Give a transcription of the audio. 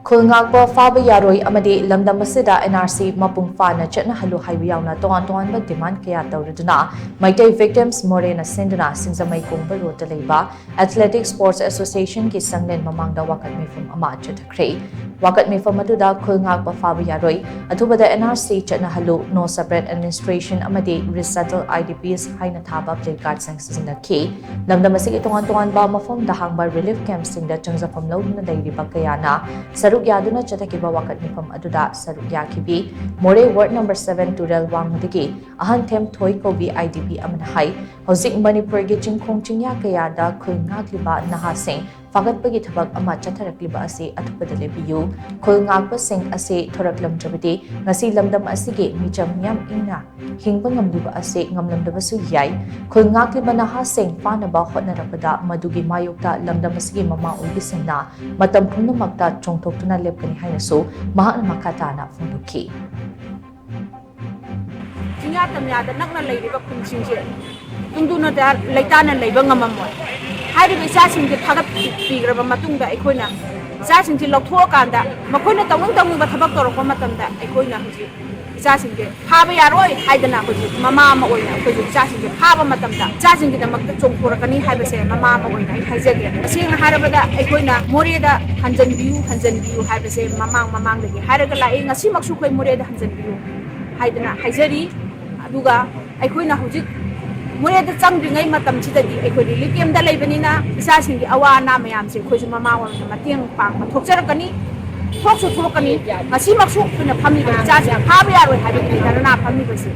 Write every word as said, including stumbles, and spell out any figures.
ꯈꯨꯜ ꯉꯥꯛꯄ ꯐꯥꯕ ꯌꯥꯔꯣꯏ ꯑꯃꯗꯤ ꯂꯝꯗꯝ ꯑꯁꯤꯗ N R C ꯃꯄꯨꯡ ꯐꯥꯅ ꯆꯠꯅꯍꯜꯂꯨ ꯍꯥꯏꯕ ꯌꯥꯎꯅ ꯇꯣꯉꯥꯟ ꯇꯣꯉꯥꯟꯕ demand ꯀꯌꯥ ꯇꯧꯔꯗꯨꯅ ꯃꯩꯇꯩ Victims Moreꯅ ꯁꯤꯟꯗꯨꯅ ꯁꯤꯡꯖꯃꯩ ꯀꯣꯡꯕ ꯔꯣꯗꯇ ꯂꯩꯕ Athletic Sports Associationꯒꯤ ꯁꯪꯂꯦꯟ ꯃꯃꯥꯡꯗ ꯋꯥꯀꯠ ꯃꯤꯐꯝ ꯑꯃ ꯆꯠꯊꯈ꯭ꯔꯦ꯫ ꯋꯥꯀꯠ ꯃꯤꯐꯝ ꯑꯗꯨꯗ ꯈꯨꯜ ꯉꯥꯛꯄ ꯐꯥꯕ ꯌꯥꯔꯣꯏ, ꯑꯊꯨꯕꯗ N R C ꯆꯠꯅꯍꯜꯂꯨ, No Separate Administration ꯑꯃꯗꯤ Resettle I D Ps ꯍꯥꯏꯅ ꯊꯥꯕ placardꯁꯤꯡ ꯁꯤꯖꯤꯟꯅꯈꯤ꯫ ꯂꯝꯗꯝ ꯑꯁꯤꯒꯤ ꯇꯣꯉꯥꯟ ꯇꯣꯉꯥꯟꯕ ꯃꯐꯝꯗ ꯍꯥꯡꯕ relief campꯁꯤꯡꯗ ꯆꯪꯖꯐꯝ ꯂꯧꯗꯨꯅ ꯂꯩꯔꯤꯕ ꯀꯌꯥꯅ ꯁꯔꯨꯛ ꯌꯥꯗꯨꯅ ꯆꯠꯊꯈꯤꯕ ꯋꯥꯀꯠ ꯃꯤꯐꯝ ꯑꯗꯨꯗ ꯁꯔꯨꯛ ꯌꯥꯈꯤꯕꯤ ꯃꯣꯔꯦ Ward number seven ꯇꯨꯔꯦꯜ ꯋꯥꯡꯃꯗꯒꯤ ꯑꯍꯟꯊꯦꯝ ꯊꯣꯏ ꯀꯧꯕꯤ I D P ꯑꯃꯅ ꯍꯥꯏ, ꯍꯧꯖꯤꯛ ꯃꯅꯤꯄꯨꯔꯒꯤ ꯆꯤꯡꯈꯣꯡ ꯆꯤꯡꯌꯥ ꯀꯌꯥꯗ ꯈꯨꯜ ꯉꯥꯛꯂꯤꯕ ꯅꯍꯥꯁꯤꯡ ꯐꯥꯒꯠꯄꯒꯤ ꯊꯕꯛ ꯑꯃ ꯆꯠꯊꯔꯛꯂꯤꯕ ꯑꯁꯤ ꯑꯊꯨꯕꯗ ꯂꯦꯞꯄꯤꯌꯨ꯫ ꯈꯨꯜ ꯉꯥꯛꯄꯁꯤꯡ ꯑꯁꯤ ꯊꯣꯔꯛꯂꯝꯗ꯭ꯔꯕꯗꯤ ꯉꯁꯤ ꯂꯝꯗꯝ ꯑꯁꯤꯒꯤ ꯃꯤꯆꯝ ꯃꯤꯌꯥꯝ ꯏꯪꯅ ꯍꯤꯡꯕ ꯉꯝꯂꯤꯕ ꯑꯁꯤ ꯉꯝꯂꯝꯗꯕꯁꯨ ꯌꯥꯏ꯫ ꯈꯨꯜ ꯉꯥꯛꯂꯤꯕ ꯅꯍꯥꯁꯤꯡ ꯐꯥꯅꯕ ꯍꯣꯠꯅꯔꯛꯄꯗ ꯃꯗꯨꯒꯤ ꯃꯥꯌꯣꯛꯇ ꯂꯝꯗꯝ ꯑꯁꯤꯒꯤ ꯃꯃꯥ ꯑꯣꯏꯕꯤꯁꯤꯡꯅ ꯃꯇꯝ ꯄꯨꯝꯅꯃꯛꯇ ꯆꯣꯡꯊꯣꯛꯇꯨꯅ ꯂꯦꯞꯀꯅꯤ ꯍꯥꯏꯅꯁꯨ ꯃꯍꯥꯛꯅ ꯃꯈꯥ ꯇꯥꯅ ꯐꯣꯡꯗꯣꯛꯈꯤ꯫ ꯆꯤꯡꯌꯥ ꯇꯝꯌꯥꯗ ꯅꯛꯅ ꯂꯩꯔꯤꯕ ꯈꯨꯟꯁꯤꯡꯁꯦ ꯇꯨꯡꯗꯨꯅ ꯂꯩꯇꯥꯅ ꯂꯩꯕ ꯉꯝꯃꯝꯃꯣꯏ꯫ ꯍꯥꯏꯔꯤꯕ ꯏꯆꯥꯁꯤꯡꯁꯦ ꯐꯥꯒꯠꯄꯤꯈ꯭ꯔꯕ ꯃꯇꯨꯡꯗ ꯑꯩꯈꯣꯏꯅ ꯏꯆꯥꯁꯤꯡꯁꯦ ꯂꯧꯊꯣꯛꯑꯀꯥꯟꯗ ꯃꯈꯣꯏꯅ ꯇꯧꯅꯤꯡ ꯇꯧꯅꯤꯡꯕ ꯊꯕꯛ ꯇꯧꯔꯛꯄ ꯃꯇꯝꯗ ꯑꯩꯈꯣꯏꯅ ꯍꯧꯖꯤꯛ ꯏꯆꯥꯁꯤꯡꯁꯦ ꯐꯥꯕ ꯌꯥꯔꯣꯏ ꯍꯥꯏꯗꯅ ꯍꯧꯖꯤꯛ ꯃꯃꯥ ꯑꯃ ꯑꯣꯏꯅ ꯑꯩꯈꯣꯏꯁꯨ ꯏꯆꯥꯁꯤꯡꯁꯦ ꯐꯥꯕ ꯃꯇꯝꯗ ꯏꯆꯥꯁꯤꯡꯒꯤꯗꯃꯛꯇ ꯆꯣꯡꯊꯣꯔꯛꯀꯅꯤ ꯍꯥꯏꯕꯁꯦ ꯃꯃꯥ ꯑꯃ ꯑꯣꯏꯅ ꯑꯩ ꯍꯥꯏꯖꯒꯦ꯫ ꯇꯁꯦꯡꯅ ꯍꯥꯏꯔꯕꯗ ꯑꯩꯈꯣꯏꯅ ꯃꯣꯔꯦꯗ ꯍꯟꯖꯟꯕꯤꯌꯨ, ꯍꯟꯖꯟꯕꯤꯌꯨ ꯍꯥꯏꯕꯁꯦ ꯃꯃꯥꯡ ꯃꯃꯥꯡꯗꯒꯤ ꯍꯥꯏꯔꯒ ꯂꯥꯛꯏ꯫ ꯉꯁꯤꯃꯛꯁꯨ ꯑꯩꯈꯣꯏ ꯃꯣꯔꯦꯗ ꯍꯟꯖꯟꯕꯤꯌꯨ ꯍꯥꯏꯗꯅ ꯍꯥꯏꯖꯔꯤ꯫ ꯑꯗꯨꯒ ꯑꯩꯈꯣꯏꯅ ꯍꯧꯖꯤꯛ ꯃꯣꯔꯦꯗ ꯆꯪꯗ꯭ꯔꯤꯉꯩ ꯃꯇꯝꯁꯤꯗꯗꯤ ꯑꯩꯈꯣꯏ relief campꯇ ꯂꯩꯕꯅꯤꯅ ꯏꯆꯥꯁꯤꯡꯒꯤ ꯑꯋꯥ ꯑꯅꯥ ꯃꯌꯥꯝꯁꯦ ꯑꯩꯈꯣꯏꯁꯨ ꯃꯃꯥ ꯑꯣꯏꯅ ꯃꯇꯦꯡ ꯄꯥꯡꯕ ꯊꯣꯛꯆꯔꯛꯀꯅꯤ, ꯊꯣꯛꯁꯨ ꯊꯣꯛꯀꯅꯤ꯫ ꯉꯁꯤꯃꯛꯁꯨ ꯑꯩꯈꯣꯏꯅ ꯐꯝꯃꯤꯕ ꯏꯆꯥꯁꯤꯡ ꯐꯥꯕ ꯌꯥꯔꯣꯏ ꯍꯥꯏꯕꯒꯤ ꯙꯔꯅꯥ ꯐꯝꯃꯤꯕꯁꯦ